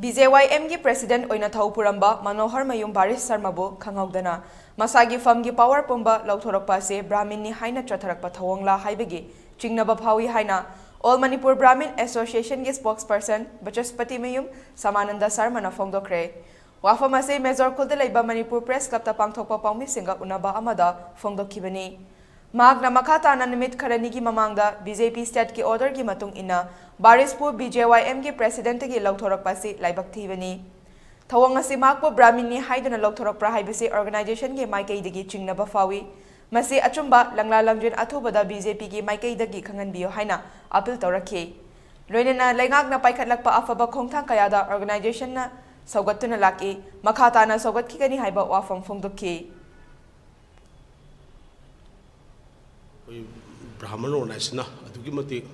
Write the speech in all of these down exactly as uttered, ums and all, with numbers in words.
B J ꯋꯥꯏ ꯑꯦꯝꯒꯤ president ꯑꯣꯏꯅ ꯊꯧ ꯄꯨꯔꯝꯕ ꯃꯅꯣꯍꯔ ꯃꯌꯨꯝ ꯕꯥꯔꯤꯁ ꯁꯔꯃꯕꯨ ꯈꯪꯍꯧꯗꯅ ꯃꯁꯥꯒꯤ ꯐꯝꯒꯤ ꯄꯥꯋꯔ ꯄꯨꯝꯕ ꯂꯧꯊꯣꯔꯛꯄ ꯑꯁꯤ ꯕ꯭ꯔꯥꯍꯃꯤꯟꯅꯤ ꯍꯥꯏꯅ ꯆꯠꯊꯔꯛꯄ ꯊꯧꯑꯣꯡꯂꯥ ꯍꯥꯏꯕꯒꯤ ꯆꯤꯡꯅꯕ ꯐꯥꯎꯏ ꯍꯥꯏꯅ ꯑꯣꯜ ꯃꯅꯤꯄꯨꯔ ꯕ꯭ꯔꯥꯍꯃꯤꯟ ꯑꯦꯁꯣꯁꯤꯌꯦꯁꯟꯒꯤ ꯁ꯭ꯄꯣꯛꯁꯄꯔꯁꯟ ꯕꯆꯁꯄꯇꯤ ꯃꯌꯨꯝ ꯁꯃꯥꯅꯟꯗ ꯁꯔꯃꯅ ꯐꯣꯡꯗꯣꯛꯈ꯭ꯔꯦ꯫ ꯋꯥꯐꯝ ꯑꯁꯤ ꯃꯦꯖꯣꯔ ꯈꯨꯜꯗ ꯂꯩꯕ ꯃꯅꯤꯄꯨꯔ ꯄ꯭ꯔꯦꯁ ꯀ꯭ꯂꯕꯇ ꯄꯥꯡꯊꯣꯛꯄ ꯄꯥꯎꯃꯤꯁꯤꯡꯒ ꯎꯅꯕ ꯑꯃꯗ ꯐꯣꯡꯗꯣꯛꯈꯤꯕꯅꯤ꯫ ꯃꯍꯥꯛꯅ ꯃꯈꯥ ꯇꯥꯅ ꯅꯨꯃꯤꯠ ꯈꯔꯅꯤꯒꯤ ꯃꯃꯥꯡꯗ ꯕꯤ ꯖꯦ ꯄꯤ ꯁ꯭ꯇꯦꯠꯀꯤ ꯑꯣꯔꯗꯔꯒꯤ ꯃꯇꯨꯡ ꯏꯟꯅ ꯕꯥꯔꯤꯁꯄꯨ ꯕꯤ ꯖꯦ ꯋꯥꯏ ꯑꯦꯝꯒꯤ ꯄ꯭ꯔꯦꯁꯤꯗꯦꯟꯠꯇꯒꯤ ꯂꯧꯊꯣꯔꯛꯄ ꯑꯁꯤ ꯂꯥꯏꯕꯛ ꯊꯤꯕꯅꯤ꯫ ꯊꯧꯑꯣꯡ ꯑꯁꯤ ꯃꯍꯥꯛꯄꯨ ꯕ꯭ꯔꯥꯍꯃꯤꯟꯅꯤ ꯍꯥꯏꯗꯨꯅ ꯂꯧꯊꯣꯔꯛꯄ꯭ꯔꯥ ꯍꯥꯏꯕꯁꯤ ꯑꯣꯔꯒꯅꯥꯏꯖꯦꯁꯟꯒꯤ ꯃꯥꯏꯀꯩꯗꯒꯤ ꯆꯤꯡꯅꯕ ꯐꯥꯎꯏ꯫ ꯃꯁꯤ ꯑꯆꯨꯝꯕ ꯂꯪꯂꯥ ꯂꯪꯖꯤꯟ ꯑꯊꯨꯕꯗ ꯕꯤ ꯖꯦ ꯄꯤꯒꯤ ꯃꯥꯏꯀꯩꯗꯒꯤ ꯈꯪꯍꯟꯕꯤꯌꯨ ꯍꯥꯏꯅ ꯑꯄꯤꯜ ꯇꯧꯔꯛꯈꯤ꯫ ꯂꯣꯏꯅꯅ ꯂꯩꯉꯥꯛꯅ ꯄꯥꯏꯈꯠꯂꯛꯄ ꯑꯐꯕ ꯈꯣꯡꯊꯥꯡ ꯀꯌꯥꯗ ꯑꯣꯔꯒꯅꯥꯏꯖꯦꯁꯟꯅ ꯁꯧꯒꯠꯇꯨꯅ ꯂꯥꯛꯏ, ꯃꯈꯥ ꯇꯥꯅ ꯁꯧꯒꯠꯈꯤꯒꯅꯤ ꯍꯥꯏꯕ ꯋꯥꯐꯝ ꯐꯣꯡꯗꯣꯛꯈꯤ꯫ ꯑꯩꯈꯣꯏ ꯕ꯭ꯔꯥꯍꯃꯟ ꯑꯣꯔꯒꯅꯥꯏꯖꯦꯁꯟꯅ ꯑꯗꯨꯛꯀꯤ ꯃꯇꯤꯛ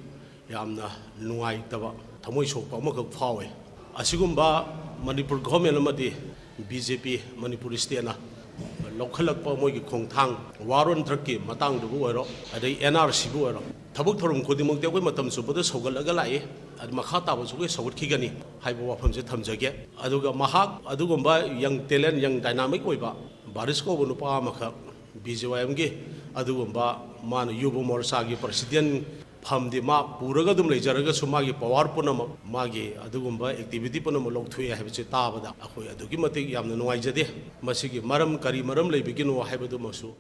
ꯌꯥꯝꯅ ꯅꯨꯡꯉꯥꯏꯇꯕ, ꯊꯃꯣꯏ ꯁꯣꯛꯄ ꯑꯃꯈꯛ ꯐꯥꯎꯋꯦ꯫ ꯑꯁꯤꯒꯨꯝꯕ ꯃꯅꯤꯄꯨꯔ ꯒꯣꯚꯔꯟꯃꯦꯟꯠ ꯑꯃꯗꯤ ꯕꯤ ꯖꯦ ꯄꯤ ꯃꯅꯤꯄꯨꯔ ꯁ꯭ꯇꯦꯠꯅ ꯂꯧꯈꯠꯂꯛꯄ ꯃꯣꯏꯒꯤ ꯈꯣꯡꯊꯥꯡ, ꯋꯥꯔ ꯑꯣꯟ ꯗ꯭ꯔꯒꯀꯤ ꯃꯇꯥꯡꯗꯕꯨ ꯑꯣꯏꯔꯣ, ꯑꯗꯩ ꯑꯦꯟ ꯑꯥꯔ ꯁꯤꯕꯨ ꯑꯣꯏꯔꯣ, ꯊꯕꯛ ꯊꯧꯔꯝ ꯈꯨꯗꯤꯡꯃꯛꯇꯤ ꯑꯩꯈꯣꯏ ꯃꯇꯝ ꯆꯨꯞꯄꯗ ꯁꯧꯒꯠꯂꯒ ꯂꯥꯛꯏ, ꯑꯗꯨ ꯃꯈꯥ ꯇꯥꯕꯁꯨ ꯑꯩꯈꯣꯏ ꯁꯧꯒꯠꯈꯤꯒꯅꯤ ꯍꯥꯏꯕ ꯋꯥꯐꯝꯁꯦ ꯊꯝꯖꯒꯦ꯫ ꯑꯗꯨꯒ ꯃꯍꯥꯛ ꯑꯗꯨꯒꯨꯝꯕ ꯌꯪ ꯇꯦꯂꯦꯟꯠ, ꯌꯪ ꯗꯥꯏꯅꯥꯃꯤꯛ ꯑꯣꯏꯕ ꯕꯥꯔꯤꯁ ꯀꯧꯕ ꯅꯨꯄꯥ ꯑꯃꯈꯛ ꯕꯤ ꯖꯦ ꯋꯥꯏ ꯑꯦꯝꯒꯤ ꯑꯗꯨꯒꯨꯝꯕ ꯃꯥꯅ ꯌꯨꯕ ꯃꯣꯔꯆꯥꯒꯤ ꯄ꯭ꯔꯁꯤꯗꯦꯟꯠ ꯐꯝꯗꯤ ꯃꯥ ꯄꯨꯔꯒ ꯑꯗꯨꯝ ꯂꯩꯖꯔꯒꯁꯨ, ꯃꯥꯒꯤ ꯄꯋꯥꯔ ꯄꯨꯝꯅꯃꯛ, ꯃꯥꯒꯤ ꯑꯗꯨꯒꯨꯝꯕ ꯑꯦꯛꯇꯤꯚꯤꯇꯤ ꯄꯨꯝꯅꯃꯛ ꯂꯧꯊꯣꯛꯑꯦ ꯍꯥꯏꯕꯁꯤ ꯇꯥꯕꯗ ꯑꯩꯈꯣꯏ ꯑꯗꯨꯛꯀꯤ ꯃꯇꯤꯛ ꯌꯥꯝꯅ ꯅꯨꯡꯉꯥꯏꯖꯗꯦ꯫ ꯃꯁꯤꯒꯤ ꯃꯔꯝ, ꯀꯔꯤ ꯃꯔꯝ ꯂꯩꯕꯒꯤꯅꯣ ꯍꯥꯏꯕꯗꯨꯃꯁꯨ